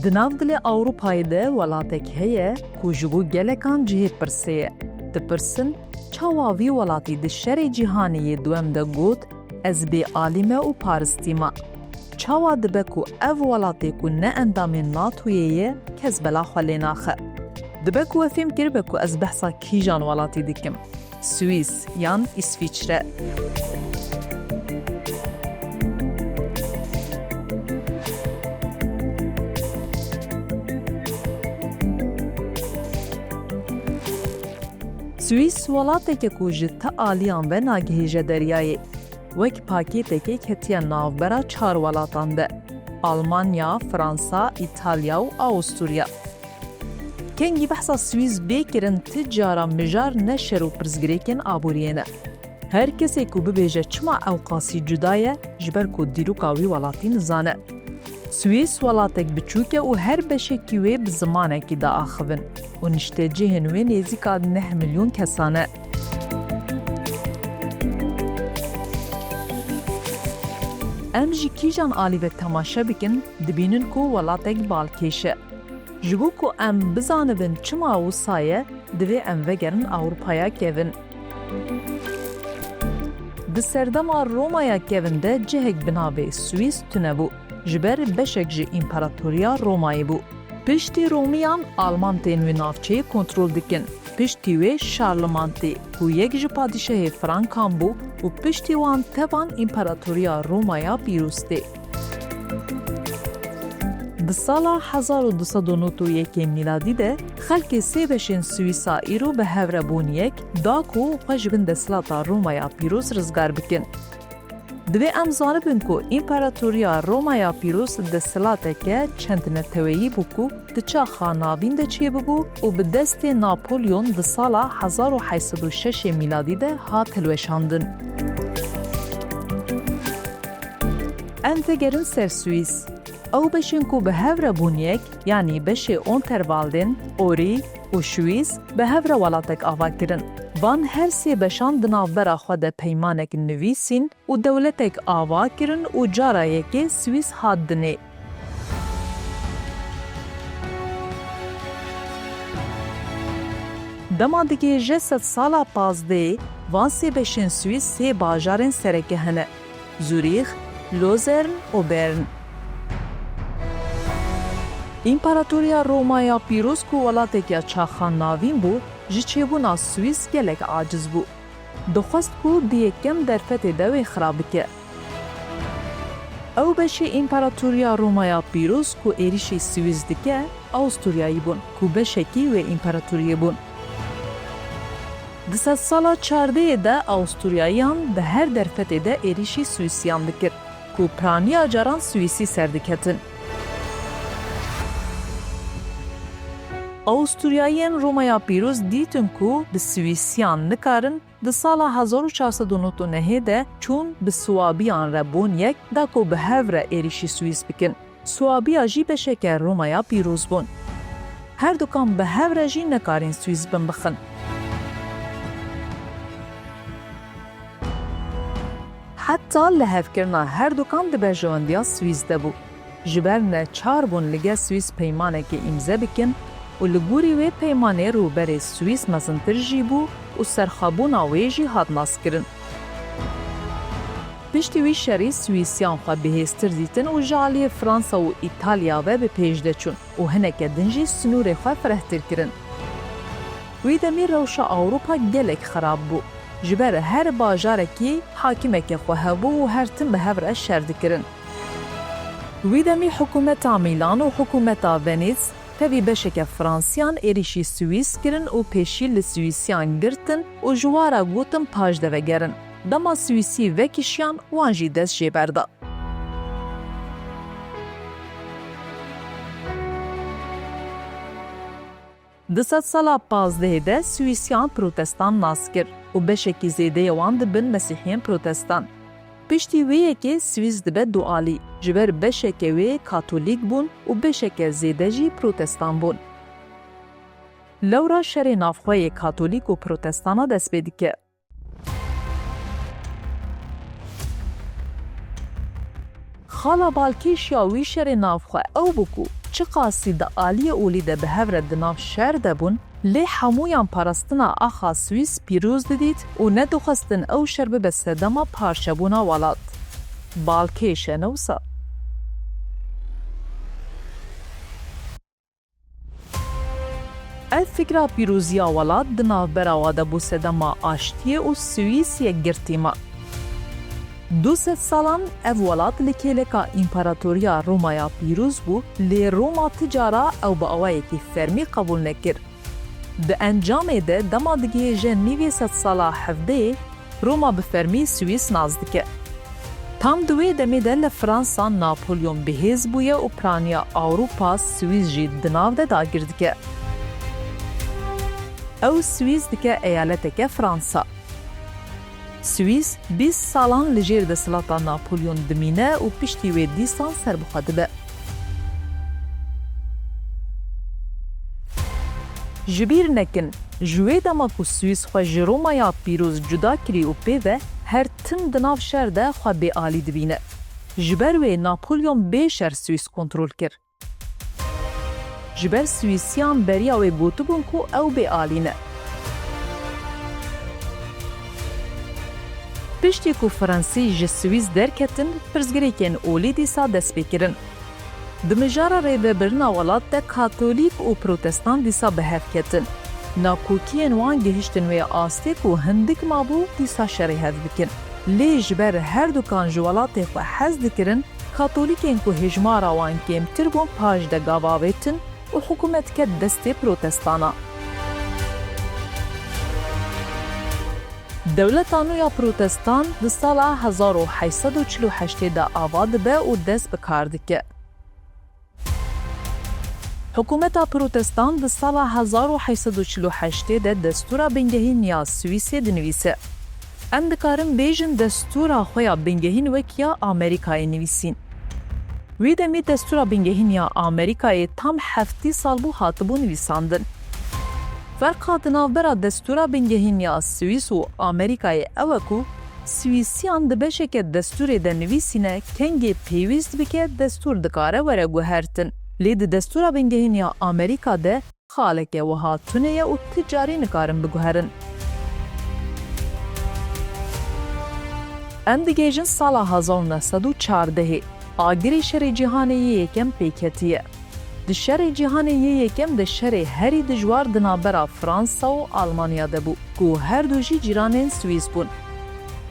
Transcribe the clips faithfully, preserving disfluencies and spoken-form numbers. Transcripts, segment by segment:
Di nav dilê Ewropayê de welatek heye ku ji bo gelekan cihê pirsê ye. Dipirsin, çawa vî welatî di şerê cîhanê yê duwem de got, "Ez bêalî me û paristî me"? Çawa dibe ku ev welatê ku ne endamên NATOyê ye, kes bela xwe lê naxe? Dibe ku we fêm kiribe ku ez behsa kîjan welatî dikim. Swîs yan Îsvîçre. Swîs welateke ku ji ti aliyan ve nagihêje deryayê. Wek pakêtekê ketiye navbera çar welatan de, Almanya, Fransa, Îtalya û Awusturya. Kengî behsa Swîs bê kirin, ti cara mijar ne şer û pirsgirêkên aboriyê ne. Her kesê ku bibêje çima ewqasî cuda ye, ji ber ku dîroka wî welatî nizane. Swîs welatek biçûk e û her beşekî wê bi zimanekî diaxivin û niştecihên wê nêzîka neh milyon kesan e. Em ji kîjan alî ve temaşe bikin, dibînin ku welatek balkêş e. Ji bo ku em bizanibin çima wisa ye, divê em vegerin Ewropaya kevin. Di serdema Romaya kevin de cihek bi navê Swîs tune bû, ji ber beşek ji Împaratoriya Romayê bû. Piştî Romiyan, Alman tên wê navçeyê kontrol dikin. Piştî wê Şarlman tê, ku yek ji padîşahê Frankan bû û piştî wan tevan Împaratoriya Romaya Pîroz tê. Di sala hezar û du sed û nod û yekê mîladî de xelkê sê beşên Swîsa îro bi hev re bûn yek, da ku xwe ji bin desthilata Romaya Pîroz rizgar bikin. Divê em zanibin ku Împaratoriya Romaya Pîroz desthilateke çend neteweyî bû ku di çaxa navîn de çêbibû û bi destê Napolyon di sala hezar û heyt sed û şeş mîladî de hat hilweşandin. Em vegerin ser Swîs. Ew beşên ku bi hev re bûn yek, yanî beşê Unterwalden, Uri û Schwyz bi hev re welatek ava kirin. Van her sê beşan di navbera xwe de peymanek nivîsîn û dewletek ava kirin û cara yekê Swîs hat dinê. Dema digihêje sedsala pazdehê, van sê beşên Swîs sê bajarên sereke hene: Zurîx, Lozern û Bern. Împaratoriya Romaya Pîroz ku welatek ya çaxa navîn bû, ji çêbûna Swîs gelek aciz bû. Dixwest ku di yekem derfetê de wê xira bike. Ew beşê Împaratoriya Romaya Pîroz ku êrîşî Swîs dike, Awusturyayî bûn, ku beşekî wê împaratoriyê bûn. Di sedsala çardehê de Awusturyayiyan di her derfetê de êrîşî Swîsiyan dikir, ku piraniya caran Swîsî ser diketin. Awusturyayiyên Romaya Pîroz dîtin ku bi Swîsiyan nikarin, di sala hezar û çar sed û nod û nehê de çûn bi Siwabiyan re bûn yek, da ku bi hev re êrîşî Swîs bikin. Siwabiya jî beşeke Romaya Pîroz bûn. Herdukan bi hev re jî nekarîn Swîs bin bixin. Heta lihevkirina herdukan di berjewendiya Swîs de bû. Ji ber neçar bûn li gel Swîs peymanekê îmze bikin û li gorî wê peymanê rûberê Swîs mezintir jî bû û serxwebûna wê jî hat naskirin. Piştî wî şerî Swîsiyan xwe bihêztir dîtin û ji aliyê Fransa û Îtalya ve bi pêş de çûn û hineke din jî sinûrê xwe firehtir kirin. Wî demî rewşa Ewropa gelek xirab bû. Ji ber her bajarekî hakimeke xwe hebû û her tim bi hev re şer dikirin. Wî demî hikûmeta Mîlan û hikûmeta Venîs tevî beşeke Fransiyan êrîşî Swîs kirin û pêşî li Swîsiyan girtin û ji wan re gotin paş de vegerin. Dema Swîsî vekişiyan, wan jî dest jê berda. Di sedsala pazdehê de Swîsiyan protestan nas kir û beşekî zêdeyê wan dibin Mesîhiyên protestan. Piştî wê yekê Swîs dibe du alî, ji ber beşeke wê Katolîk bûn û beşeke zêde jî Protestan bûn. Lewra şerê navxwe yê Katolîk û Protestana dest pê dike. Xala balkêş ya wî şerê navxwe ew bû ku çiqasî di aliyê olî de bi hev re di nav şer de bûn, lê hemûyan parastina axa Swîs pîroz didît û nedixwestin ew şer bibe sedema parçebûna welat. Balkêş e, ne wisa? Ev fikra pîroziya welat di navbera wa de bû sedema aştiyê û Swîs yekgirtî ma. Du sed salan ev welat li kêleka Împaratoriya Romaya pîroz bû, lê Roma ti cara ew bi awayekî fermî qebûl nekir. Di encamê de dema digihêje nîvê sedsala hevdeyê, Roma bi fermî Swîs nas dike. Tam di wê demê de li Fransa Napolyon bihêz bûye û piraniya Ewropa Swîs jî di nav de dagir dike. Ew Swîs dike eyaleteke Fransa. Swîs bîst salan li jêr desthilata Napolyon dimîne û piştî wê dîsan serbixwe dibe. Ji bîr nekin, ji wê dema ku Swîs xwe ji Romaya pîroz cuda kirî û pê ve her tim di nav şer de xwe bêalî dibîne. Ji ber wê Napolyon bê şer Swîs kontrol kir. Ji ber Swîsiyan beriya wê gotibûn ku ew bêalî ne. Piştî ku Fransî ji Swîs derketin, pirsgirêkên olî dîsa dest pê kirin. Di mijara rêvebirina welat de Katolîk û Protestan dîsa bi hev ketin. Nakokiyên wan gihiştin wê astê ku hindik mabû dîsa şerê hev bikin. Lê ji ber her dukan ji welatê xwe hez dikirin, Katolîkên ku hejmara wan kêmtir bûn paş de gav avêtin û hikûmet ket destê Protestana. Dewleta nû ya Protestan di sala hezar û heyt sed û çil û heştê de ava dibe û dest bi kar dike. Hikûmeta Protestan di sala hezar û heyt sed û çil û heştê de destûra bingehîn ya Swîsê dinivîse. Em dikarin bêjin destûra xwe ya bingehîn wek ya Amerîkayê nivîsîn. Wî demî destûra bingehîn ya Amerîkayê tam heftî sal bû hatibû nivîsandin. Ferqa di navbera destûra bingehîn ya Swîs û Amerîkayê ew e ku Swîsiyan di beşeke destûrê de nivîsîne kengê pêwîst bike destûr dikare were guhertin. Lê di destûra bingehîn ya Amerîka de xaleke wiha tune ye û ti carî nikarin biguherin. Em digihêjin sala hezar û neh sed û çardehê. Agirê Şerê Cîhanê yê Yekem pêketiye. Di Şerê Cîhanê yê Yekem de şerê herî dijwar di navbera Fransa û Almanya de bû, ku her du jî cîranên Swîs bûn.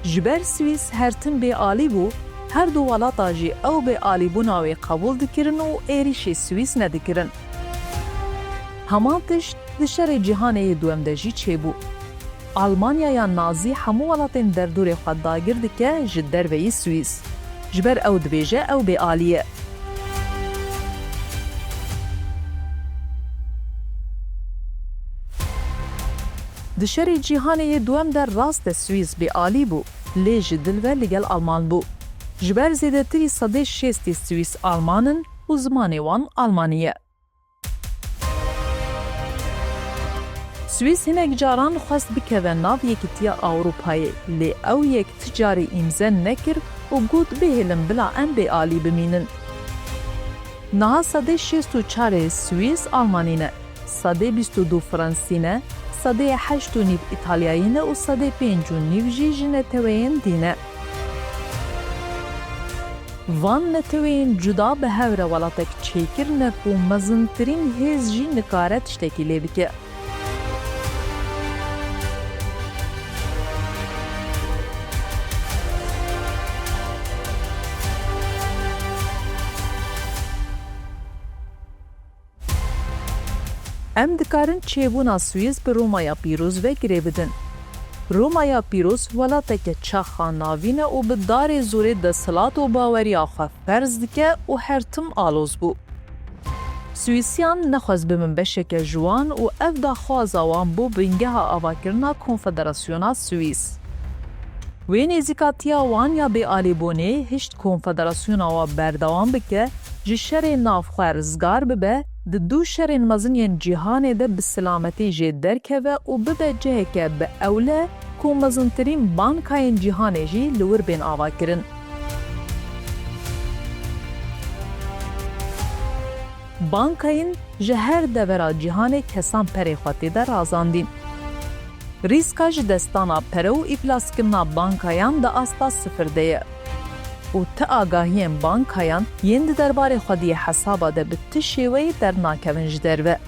Ji ber Swîs her tim bêalî bû, her du welata jî ew bêalîbûna wê qebûl dikirin û êrîşê Swîs nedikirin. Heman tişt di Şerê Cîhanê yê Duem de jî çêbû. Almanyaya Nazî hemû welatên derdorê xwe dagir dike ji derveyî Swîs. Ji ber ew dibêje ew bêalî ye. Di Şerê Cîhanê yê Duem de rast e Swîs bêalî bû, lê ji dil ve li gel Alman bû. Ji ber zêdetirî sedê şêstî Swîs Alman in û zimanê wan Almanî ye. Swîs hinek caran xwest bikeve nav Yekîtiya Ewropayê, lê ew yek ti carî îmze nekir û got, bihêlin bila em bêalî bimînin. Niha sedê şêst û çar ê Swîs Almanî ne, sedê bîst û du Fransî ne, sedê heşt û nîv Îtalyayî ne û sedê pênc û nîv jî ji neteweyên dî ne. Van neteweyên cuda bi hev re welatek çêkirine ku mezintirîn hêz jî nikare tiştekî lê bike. Em dikarin çêbûna Swîs bi Romaya Pîroz ve girê bidin. Romaya Pîroz welateke çaxa navîn e û bi darê zorê desthilat û baweriya xwe ferz dike û her tim aloz bû. Swîsiyan nexwest bibin beşeke ji wan û ev daxwaza wan bû bingeha avakirina Konfederasyona Swîs. Wê nêzîkatiya wan ya bêalîbûnê hişt Konfederasyona wa berdewam bike, ji şerê navxwe rizgar bibe, di du şerên mezin yên cîhanê de bi silametî jê derkeve û bibe ciheke bi ewle ku mezintirîn bankayên cîhanê jî li wir bên avakirin. Bankayên ji her devera cîhanê kesan perê xwe tê de razandîn. Rîska ji destdana pere û îflaskirina bankayan di asta sifir de ye û ti agahiyên bankayan yên di derbarê xwediyê hesaba de bi ti şêweyê dernakevin ji derve.